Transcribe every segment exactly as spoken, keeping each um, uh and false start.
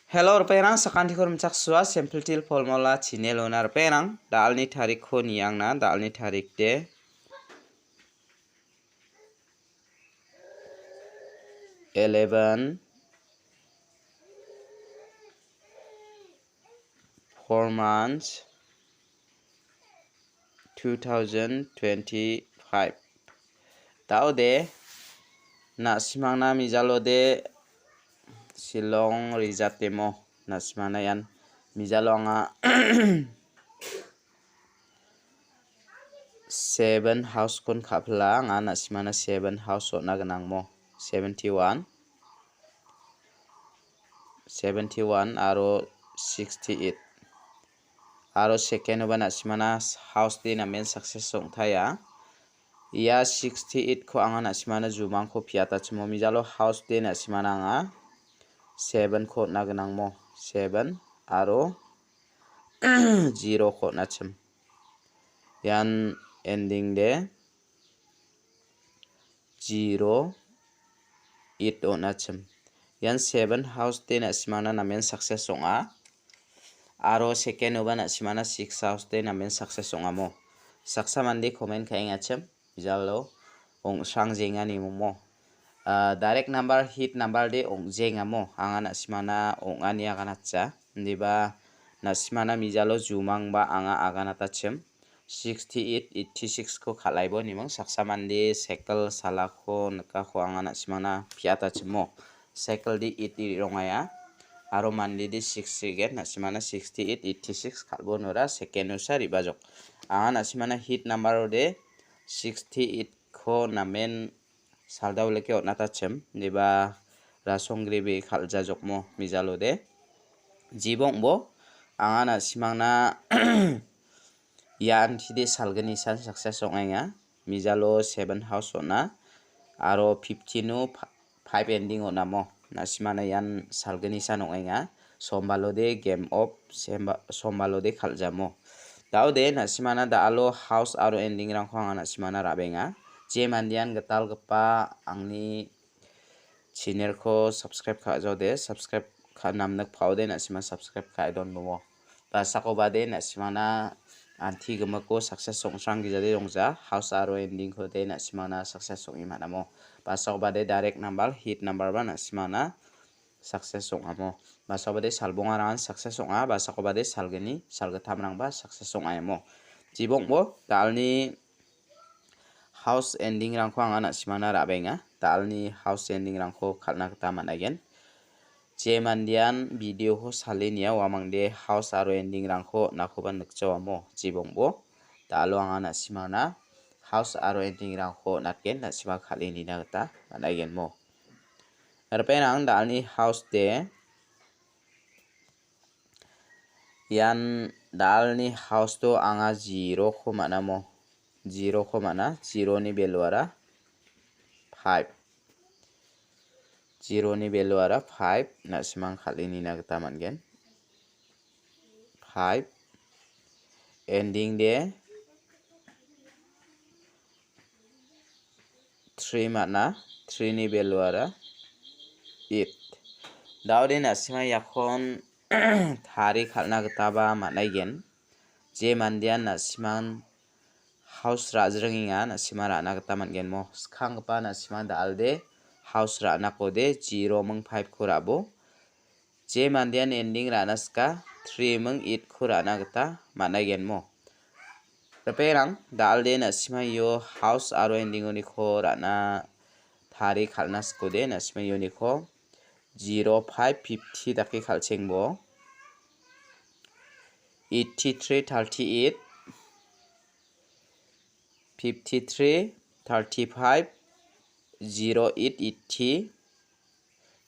Hello, ripengrang, sakantiko rimchaksoa, Simple Teer Formula channel-ona ripengrang, da·alni tarikko niangna, da·alni tarik de eleven, four months, two thousand twenty-five. Da·ode, na·simangna mijalode Shillong rijatemo, na·simangna ian mijalo anga seven house-kon ka·pila, anga na·simangna seven house on·a gnangmo, seventy-one, seventy-one aro sixty-eight. Aro second-oba na·simangna house de namen success ong·taia. Ia sixty-eight-ko anga na·simangna jumangko piatachimo, mijalo house de na·simangna anga seven-ko on·a gnangmo, seven aro zero-ko on·achim. Ian ending de zero eight on·achim. Ian seven house de na·simangna namen success ong·a. Aro second-oba na·simangna six house de namen success ong·amo. Saksa mande comment ka·engachim, mijalo ong·srang jengani momo. Ah, direct number, hit number de ong·jengamo. Anga na·simangna ong·ani aganatja. Indiba na·simangna mijalo jumangba anga aganatachim. Sixty-eight, eighty-six-ko kal·aibo niming saksa mande cycle salako nikako anga na·simangna piatachimo. Cycle de eight iri rongaia. Aro mande de six rigen na·simangna sixty-eight, eighty-six kal·bo nora second-osa ribajok. Anga na·simangna hit number-ode sixty-eight-ko namen saldao leke on·atachim, indiba rasonggribe kal·jajokmo mijalode. Jibongbo, anga na·simangna ian tide salgni san success ong·enga. Mijalo seven house on·a, aro fifteen-o pa-, five ending on·amo. Na·simangna ian salgni san ong·enga. Sombalode game of, semba-, sombalode kal·jamo. Da·ode na·simangna da·alo house aro ending-rangko anga na·simangna ra·benga. Je mandean gitalgipa angni channel-ko subscribe ka·jaode, subscribe ka-, namnikpaode na·simang subscribe ka·e donbomo. Basakobade na·simangna anti gimikko success ong·srang gijade dongja, house aro ending-kode na·simangna success ong·e man·amo. Basakobade direct number, hit number-ba na·simangna success ong·amo. Basakobade salbongarangan success ong·a, basakobade salgni, salgittamrangba success ong·aemo. Jibongbo, da·alni house ending-rangko anga na·simangna ra·baenga. Da·alni house ending-rangko kal·na gita man·aigen. Je mandean video-ko sale nia uamangde house aro ending-rangko on·akoba nikjaoamo, jibongbo. Da·alo anga na·simangna house aro ending-rangko on·atgen, na·sima kal·e nina gita man·aigenmo. Ripengrang da·alni house de ian da·alni house-o anga zero-ko man·amo. Zero-ko man·a. Zero-ni value-ara five. Zero-ni value-ara five. Na·simang kal·e nina gita man·gen. Five. Ending de three man·a, three-ni value-ara eight. Da·ode na·sima iakon tari kal·na gitaba man·aigen. Je mandean na·siman house ra·jrengenga, na·sima ra·na gita man·genmo. Skanggipa na·sima da·alde house ra·nakode zero ming five-ko ra·bo. Je mandean ending ra·na sika, three ming eight-ko ra·na gita man·aigenmo. Ripengrang, da·alde na·sima io house aro ending-oniko ra·na tari kal·na sikode, na·sima ioniko zero five fifty dake kal·chengbo. Eighty-three thirty-eight, fifty-three thirty-five, zero eight eighty,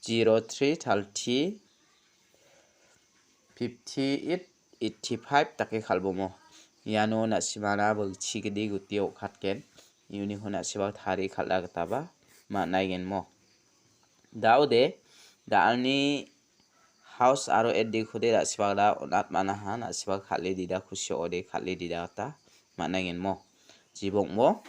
zero three thirty, fifty-eight eighty-five dake kal·bomo. Iano na·simana bilchi gidi guti okatgen. Iuniko na·siba tari kal·a gitaba man·aigenmo. Da·ode, da·alni house aro ending-kode na·sibagda on·atmanaha, na·siba kal·e dida kusi ong·ode kal·e dida gita man·aigenmo. Jibongmo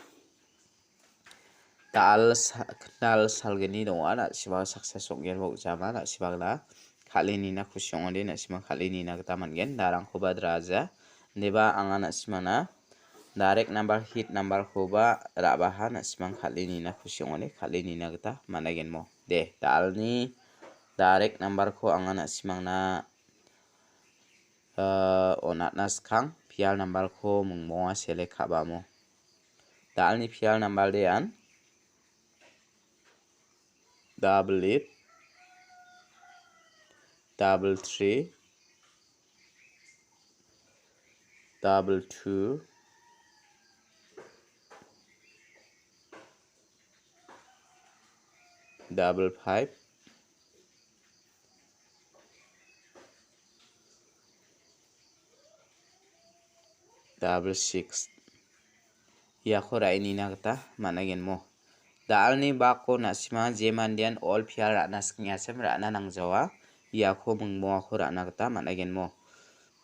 da·al sa-, knal salgni donga, na·siba success ong·genba ujama, na·sibagda kal·e nina kusi ong·ode, na·simang kal·e nina gita man·gen. Darangkoba draja. Indiba anga na·simangna direct number, hit number-koba ra·baha, na·simang kal·e nina kusi ong·ode, kal·e nina gita man·agenmo. De, da·alni direct number-ko anga na·simangna, eh, on·atna skang, pial number-ko mingmonga select ka·bamo. Da·alni pial number de an double eight, double three, double two, double five, double six. Iako ra·e nina gita man·agenmo. Da·alni bako na·sima je mandean all pial ra·na skengasim ra·na nangjawa. Iako mingmongako ra·na gita man·agenmo.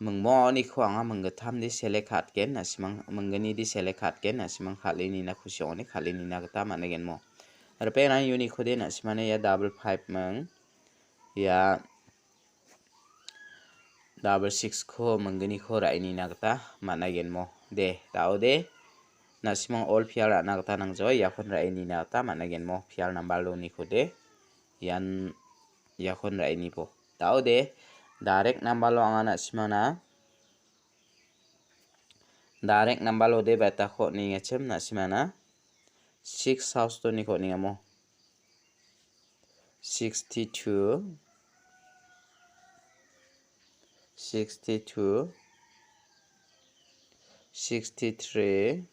Mingmonganiko anga minggittamde select ka·atgen, na·simang minggnide select ka·atgen, na·simang kal·e nina kusi ong·ode kal·e nina gita man·agenmo. Ripengrang unikode na·simana ia double five ming, ia double six-ko minggniko ra·e nina gita man·agenmo. De, da·ode, na·simang all pial ra·na gita nangjawa, iakon ra·e nina gita man·agenmo. Pial number-oniko de, ian iakon ra·e nibo. Da·ode, direct number-o anga na·simana, direct number-o de betako on·engachim na·simana, six house-oniko on·engamo. Sixty-two, sixty-two, sixty-three,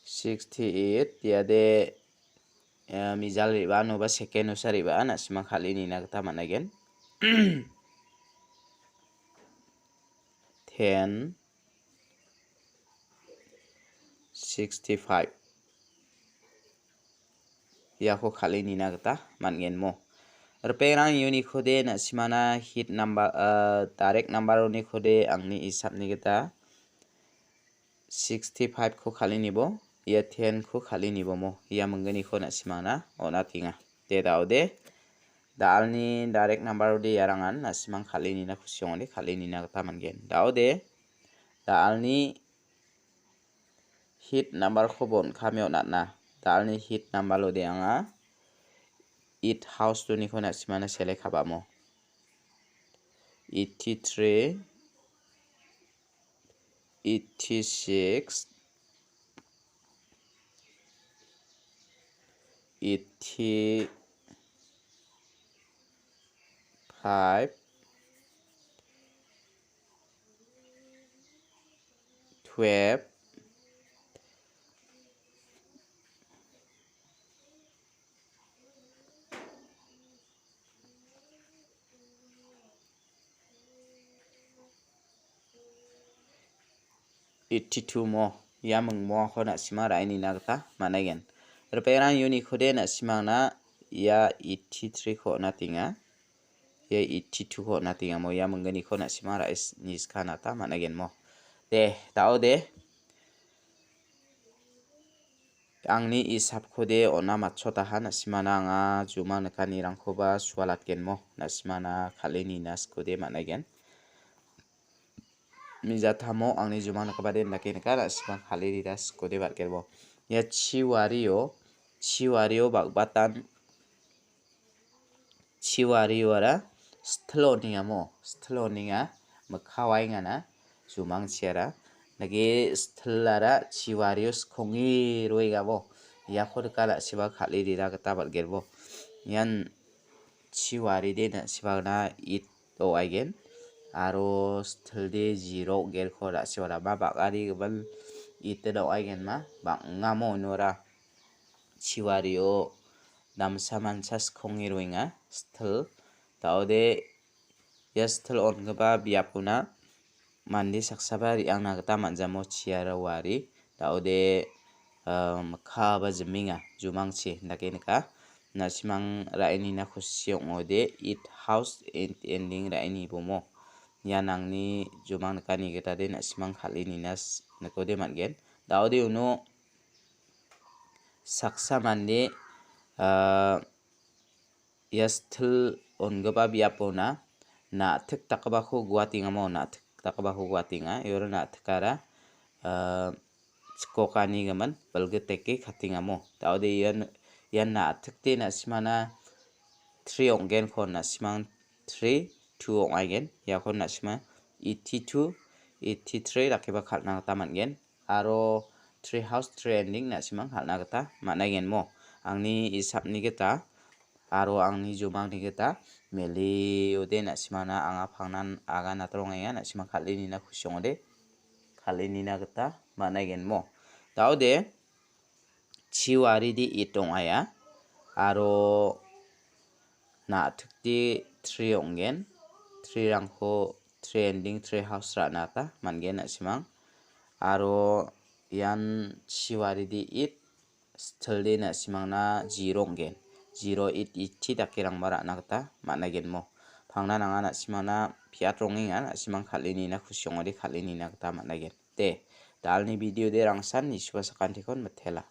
sixty-eight, iade, eh, mejal re·baa noba second-osa re·baa na·sima kal·e nina gita man·agen. Ten, sixty-five. Iako kal·e nina gita man·gen mo. Ripengrang unikode na·simana hit number, ah, direct number-onikode angni isapni gita sixty-five-ko kal·e nibo, ia ten-ko kal·e nibo mo. Ia minggniko na·simana on·atenga. De da·ode, da·alni direct number-ode iarangan na·simang kal·e nina kusi ong·ode kal·e nina gita man·gen. Da·ode, da·alni hit number-koba on·kame on·atna. Da·alni hit number-ode anga eight house-oniko na·simana select ka·bamo. Eighty-three, eighty-six, eighty-five, twelve, eighty-two mo. Ia mingmongako na·sima ra·e nina gita man·aigen. Ripengrang unikode na·simangna ia eighty-three-ko on·atenga. Ia eighty-two-ko on·atenga mo. Ia minggniko na·sima ra·e s-, niska nata man·aigen mo. De, da·ode. Angni isapkode on·a matchotaha, na·simana anga jumang nikanirangkoba sualatgenmo, na·simana kal·e nina sikode man·aigen. Mijatamo angni jumang nikabade indake nika, na·simang kal·e nina sikode bat·gerbo. Ia chiwario, chiwario bang·batan chiwariora stilo on·engamo, stilo on·enga, mikka waengana, jumangchiara. Dake stilara chiwario sikonge roengamo, iako nika na·siba kal·e rira gita bal·gerbo. Ian chiwaride na·sibana it ong·aigen, aro stilde zero ong·gerko na·sibana ma bang·ari gimin it ong·aigenma, bang·amo inora. Chiwario damsa mancha sikonge roenga, stil. Da·ode ia stil on·gipa biapona mande saksaba re·angna gita man·jamo chiara wari. Da·ode, ah, mikka ba jimenga, jumangchi dake nika. Na·simang ra·e nina kusi ong·ode eight house en-, ending ra·e nibomo. Ia nangni jumang nikani gitade na·simang kal·e nina s-, nikode man·gen. Da·ode uno saksa mande, ah, ia stil on·gipa biapona na·tik dakgipako guatengamo, na·tik dakgipako guatenga. Iora na·tikara, ah, chikokanigimin bilgiteke katengamo. Daode ian, ian na·tikde na·simana three ong·genko na·simang three, two ong·aigen. Iako na·simang eighty-two, eighty-three dakeba kal·na gita man·gen. Aro three house, three ending na·simang kal·na gita man·aigenmo. Angni isapni gita aro angni jumangni gita meliode na·simana anga pangnan agan atrongenga, na·simang kal·e nina kusi ong·ode, kal·e nina gita man·aigenmo. Daode chiwaridi eight ong·aia aro na·tikdi three ong·gen. Three-rangko three ending, three house ra·na gita man·gen na·simang. Aro ian chiwaridi eight, stilde na·simangna zero ong·gen. Zero eight eighty dakerangba ra·na gita man·aigenmo. Pangnan anga na·simangna piat rongenga, na·simang kal·e nina kusi ong·ode kal·e nina gita man·aigen. De, dalni video de rangsan nisuba sakantikon mitela.